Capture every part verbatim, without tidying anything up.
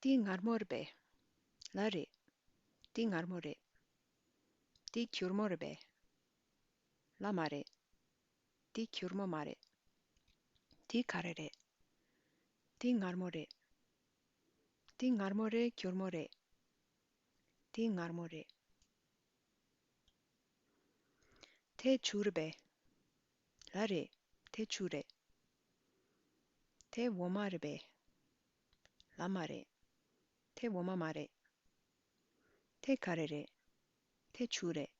འདི་མངར་མོ་རེད་པས། ལགས་རེད། འདི་མངར་མོ་རེད། འདི་སྐྱུར་མོ་རེད་པས། ལགས་མ་རེད། འདི་སྐྱུར་མོ་མ་རེད། འདི་ག་རེ་རེད། འདི་མངར་མོ་རེད། འདི་མངར་མོ་རེད། སྐྱུར་མོ་རེད། འདི་མངར་མོ་རེད། དེ་ཆུ་རེད་པས། ལགས་རེད། དེ་ཆུ་རེད། དེ་འོ་མ་རེད་པས། ལགས་མ་རེད། དེ་འོ་མ་མ་རེད། དེ་ག་རེ་རེད། དེ་ཆུ་རེད།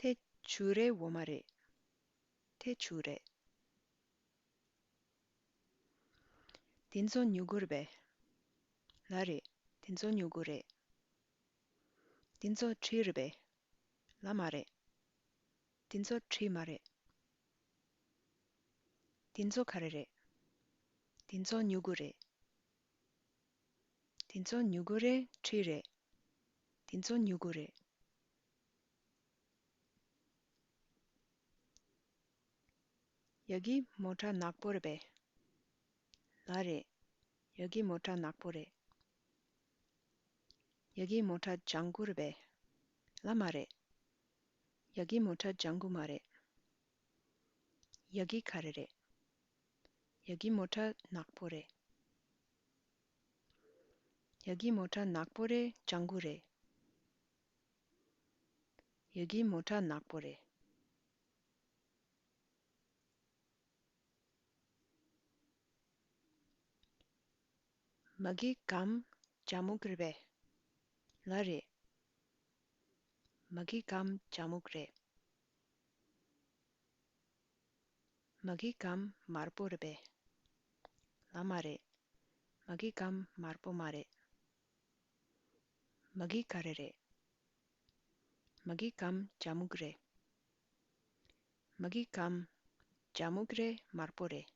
དེ་ཆུ་རེད། འོ་མ་རེད། དེ་ཆུ་རེད། འདི་ཚོ་མྱུ་གུ་རེད་པས། ལགས་རེད། འདི་ཚོ་མྱུ་གུ་རེད། འདི་ཚོ་འབྲས་རེད་པས། ལགས་མ་རེད། འདི་ཚོ་འབྲས་མ་རེད། འདི་ཚོ་ག་རེ་རེད། འདི་ཚོ་མྱུ་གུ་རེད། འདི་ཚོ་མྱུ་གུ་རེད། འབྲས་རེད། འདི་ཚོ་མྱུ་གུ་རེད། ཡ་གི་མོ་ཊ་ནག་པོ་རེད་པས། ལགས་རེད། ཡ་གི་མོ་ཊ་ནག་པོ་རེད། ཡ་གི་མོ་ཊ་ལྗང་གུ་རེད་པས། ལགས་མ་རེད། ཡ་གི་མོ་ཊ་ལྗང་གུ་མ་རེད། ཡ་གི་ག་རེ་རེད། ཡ་གི་མོ་ཊ་ནག་པོ་རེད། ཡ་གི་མོ་ཊ་ནག་པོ་རེད། ལྗང་གུ་རེད། ཡ་གི་མོ་ཊ་ནག་པོ་རེད། མ་གི་སྒམ་ལྗང་སྨུག་རེད་པས། ལགས་རེད། མ་གི་སྒམ་ལྗང་སྨུག་རེད། མ་གི་སྒམ་དམར་པོ་རེད་པས། ལགས་མ་རེད། མ་གི་སྒམ་དམར་པོ་མ་རེད། མ་གི་ག་རེ་རེད། མ་གི་སྒམ་ལྗང་སྨུག་རེད། མ་གི་སྒམ་ལྗང་སྨུག་རེད། དམར་པོ་རེད།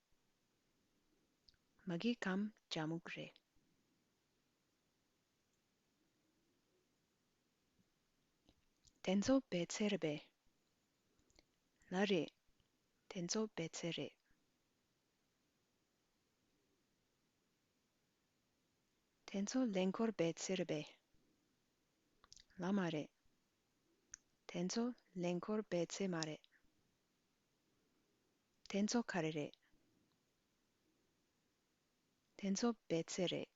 མ་གི་སྒམ་ལྗང་སྨུག་རེད། དེ་ཚོ་བལ་ཚལ་རེད་པས། ལགས་རེད། དེ་ཚོ་བལ་ཚལ་རེད། དེ་ཚོ་ལེན་ཁོར་བལ་ཚལ་རེད་པས། ལགས་མ་རེད། དེ་ཚོ་ལེན་ཁོར་བལ་ཚལ་མ་རེད། དེ་ཚོ་ག་རེ་རེད། དེ་ཚོ་བལ་ཚལ་རེད།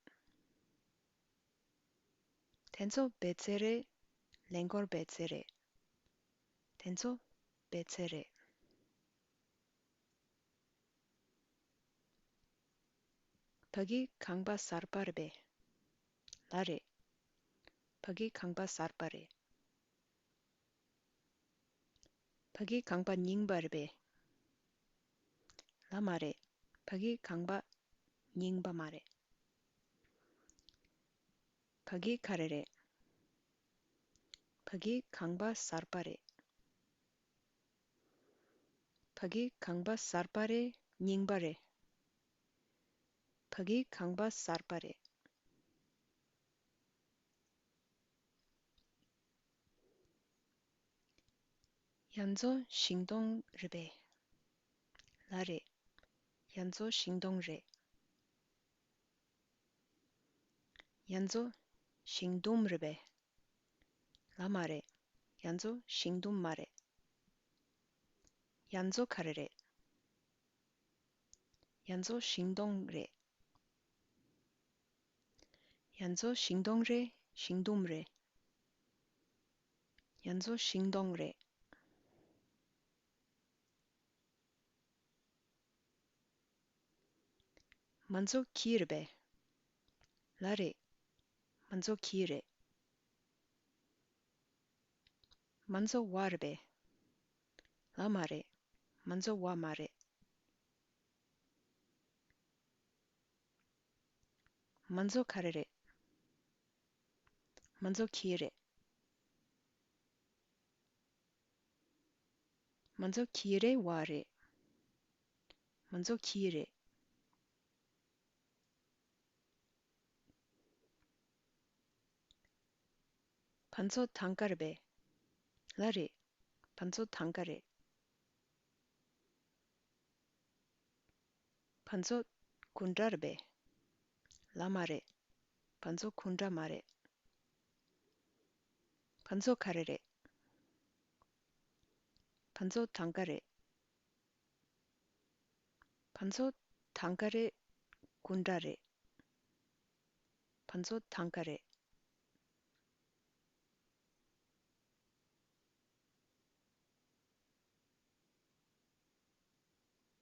དེ་ཚོ་བལ་ཚལ་རེད། ལེན་ཁོར་བལ་ཚལ་རེད། དེ་ཚོ་བལ་ཚལ་རེད། ཕ་གི་ཁང་པ་གསར་པ་རེད་པས། ལགས་རེད། ཕ་གི་ཁང་པ་གསར་པ་རེད། ཕ་གི་ཁང་པ་རྙིང་པ་རེད་པས། ལགས་མ་རེད། ཕ་གི་ཁང་པ་རྙིང་པ་མ་རེད། ཕ་གི་ག་རེ་རེད། ཕ་གི་ཁང་པ་གསར་པ་རེད། ཕ་གི་ཁང་པ་གསར་པ་རེད། རྙིང་པ་རེད། ཕ་གི་ཁང་པ་གསར་པ་རེད། ཡ་མཚོ་ཤིང་སྡོང་རེད་པས། ལགས་རེད། ཡ་མཚོ་ཤིང་སྡོང་རེད། ཡ་མཚོ་ཤིང་དུམ་རེད་པས། ལགས་མ་རེད། ཡ་མཚོ་ཤིང་དུམ་མ་རེད། ཡ་མཚོ་ག་རེ་རེད། ཡ་མཚོ་ཤིང་སྡོང་རེད། ཡ་མཚོ་ཤིང་སྡོང་རེད། ཤིང་དུམ་རེད། ཡ་མཚོ་ཤིང་སྡོང་རེད། མ་མཚོ་ཁྱི་རེད་པས། ལགས་རེད། མ་མཚོ་ཁྱི་རེད། མ་མཚོ་ཝ་རེད་པས། ལགས་མ་རེད། མ་མཚོ་ཝ་མ་རེད། མ་མཚོ་ག་རེ་རེད། མ་མཚོ་ཁྱི་རེད། མ་མཚོ་ཁྱི་རེད། ཝ་རེད། མ་མཚོ་ཁྱི་རེད། ཕ་མཚོ་ཐང་ཀ་རེད་པས། ལགས་རེད། ཕ་མཚོ་ཐང་ཀ་རེད། ཕ་མཚོ་གུན་དྲ་རེད་པས། ལགས་མ་རེད། ཕ་ཚོ་ཁུངས་འདྲ་མ་རེད། ཕ་ཚོ་ག་རེ་རེད། ཕ་ཚོ་ཐང་ག་རེད། ཕ་ཚོ་ཐང་ག་རེད། ཁུངས་འདྲ་རེད། ཕ་ཚོ་ཐང་ག་རེད།